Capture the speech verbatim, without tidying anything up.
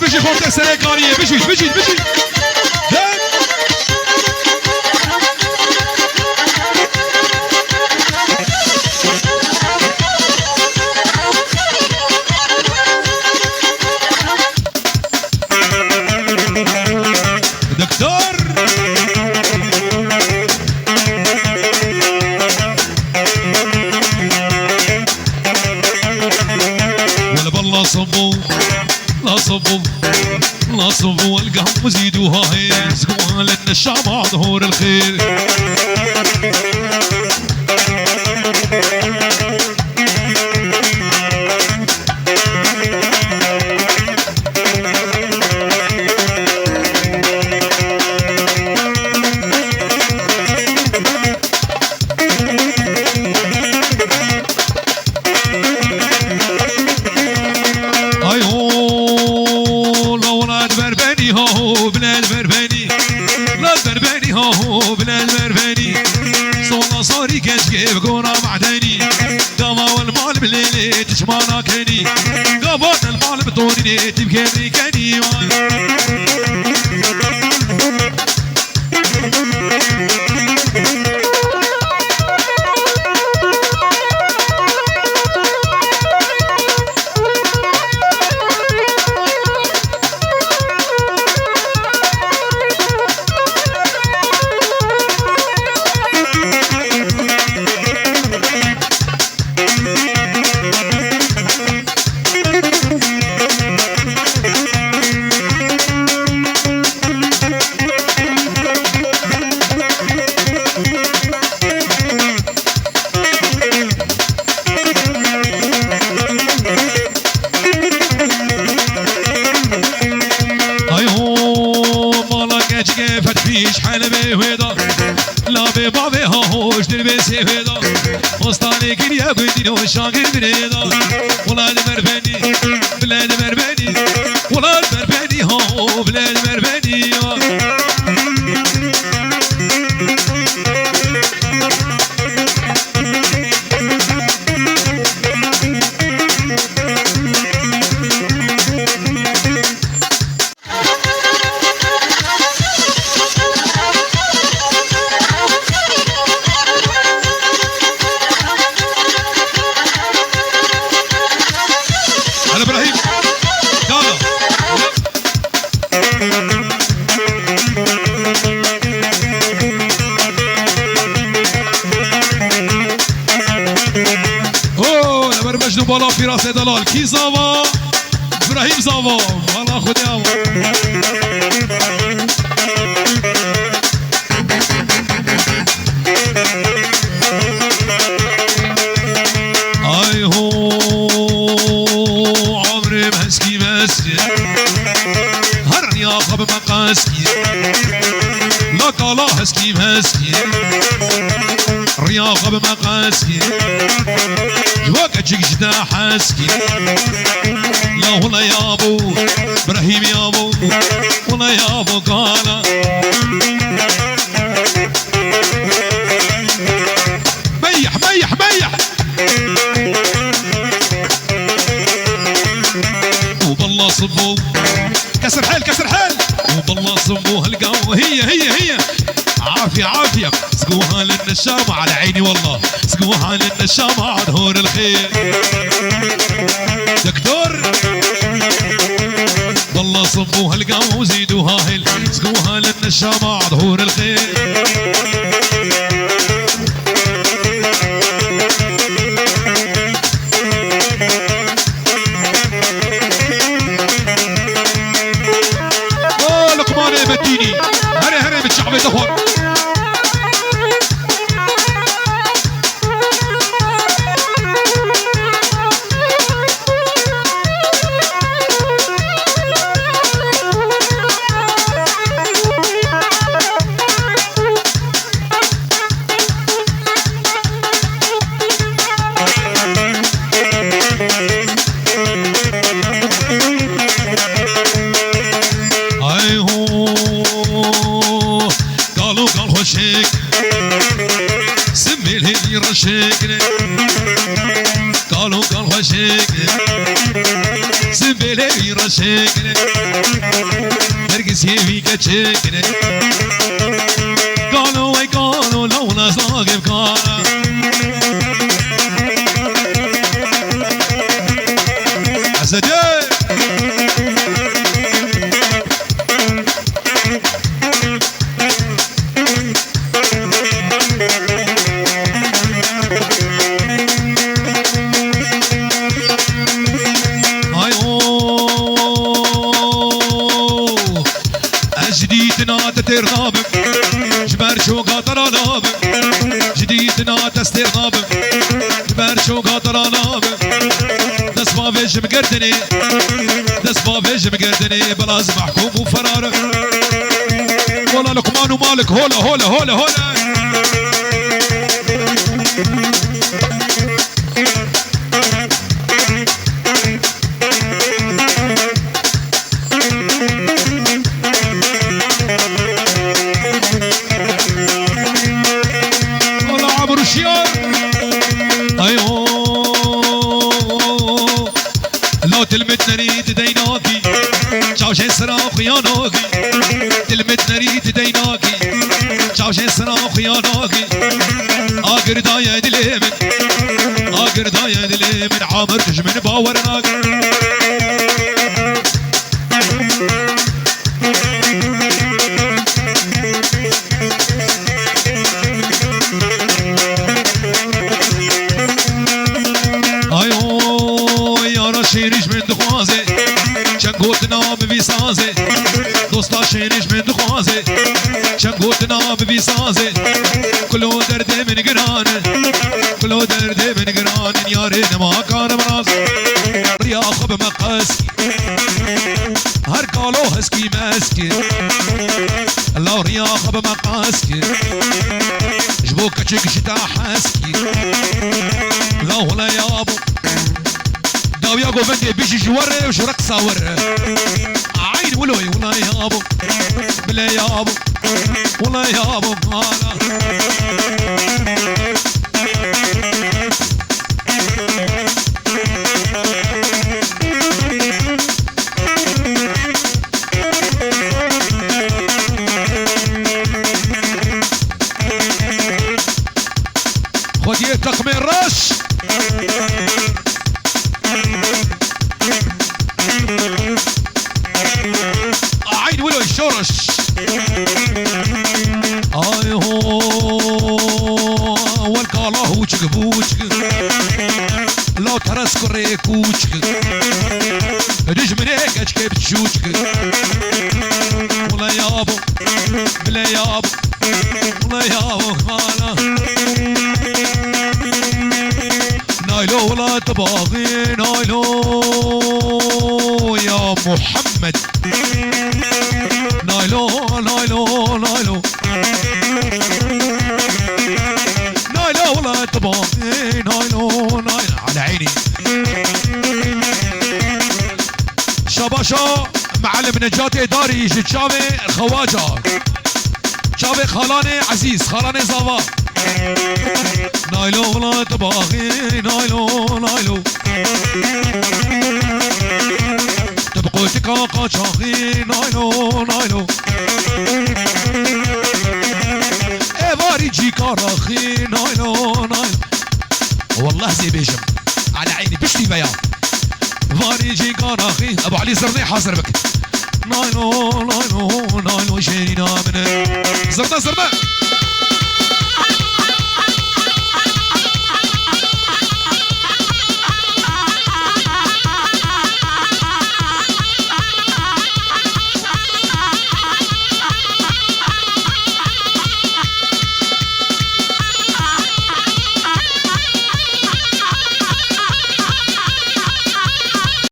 Bijî xortek serê kariyê, bijî, bijî, bijî. Hey! Doktor! Wele bal la sobo, la sobo, la sobo, el gam zidu ha he, zguhan le neşama dhor el khair. Ay ho, la welat berbenî, ha ho, bilad berbenî. Welat berbenî, ha ho, bilad berbenî. Sola sarî keçkê bi gora madenî. Gava wel mal bi lêlê tişmana kenî. Gava wel mal bi torînê tîmkê kenî. Ay ho, mala keçikê Fethî ji Helebê wê da. Labê bavê ha hoş dilbê sê wê da. Ostanê giriya gundîno şagir birê da. Wela di berbenî, bile di berbenî. Wela di berbenî ha ho, bile di berbenî ya. Hadi İbrahim. Gala. Oh, Ömer Mecnun Bala Firase Dalal. Ki zava? İbrahim Zava. Bala Xwedê Ava. Ay ho, ömrüm heskî meskî. Her riya xwe bi me qeskî. La kala heskî meskî. Riya xwe bi me qeskî. Ji we keçik ji te heskî. La hula ya bo, Brahîm ya bo. Hula ya bo kala. Meyh, meyh, meyh. وبالله صبوا. كسر حيل، كسر حيل. وبالله صبوا هالقهوة. هي، هي، هي. عافية، عافية. سقوها للنشامة على عيني والله. سقوها للنشامة عاد هور الخير. دكتور. والله صبوا هالقهوة وزيدوها هيل. سقوها للنشامة عاد هور الخير. Oh, Luqmanê Metînî. Here, here, bi çavê te xwar. Ay ho, galo Herkes yê vî keçikine. Galo ey galo, lawna zagê bikara. Esedê! Ay o, ez ji dîtina te têr nabim, ji ber çoka te ra nabim. Ji dîtina te ez têr nabim, ji ber çoka te ra nabim. Dest bavêjim gerdinê, dest bavêjim gerdinê, bila ez mehkûm û ferar im. Hola Luqman û Malik, hola, hola, hola, hola. Wala Ebru Şiyar. Ay o. La tilmit nerî ti deynakî. Çavşên sira xuyanakî. Tilmit nerî ti deynakî. Çavşên sira xuyanakî. Agir daye dilê min. Agir daye dilê min. Amir dijmin bawer nak. Ay oy, yara şêrî ji min dixwaze, çend gotina bi vî saze. Dosta şêrî ji min dixwaze, çend gotina bi vî saze. Kulo derdê min giran e, kulo derdê min giran e, yarê nema karim raz. Riya xwe bi me qez. Her kalo heskî meskî. Law riya xwe bi me qas kir. Ji bo keçik ji te hez kir. Law wile ya bo. Dawiya govendê bijî ji we re û ji reqsa we re. Eyn wilo wile ya bo. Bile ya bo. Wile ya bo. Hala. Xwediyê teqmê reş. Eyn wilo şoreş. Ay ho, wel kala hûçik bûçik. Law teres kurê kûçik. Dijminê keçkê biçûçik. Wile ya bo, bile ya bo, wile ya bo, hala. Naylo wila tu baxî, naylo ya Muhammed. Naylo, naylo, naylo. Naylo wila tu baxî, naylo, naylo. Ala eynî. Şabaşa Mealim Necatê Darî ji çavê Xewaca. Çavê xalanê Ezîz, xalanê Zava. Naylo wila tu baxî, naylo, naylo. Tu bi qotika qaçaxî, naylo, naylo. Ê varî cîka raxî, naylo, naylo. Wallah zê bêjim. Ala eynî piştî veya. Varî cîka raxî. Ebu Elî zirnê hazir bik. Naylo, naylo, naylo, jêrîna min e. Zirne, zirne.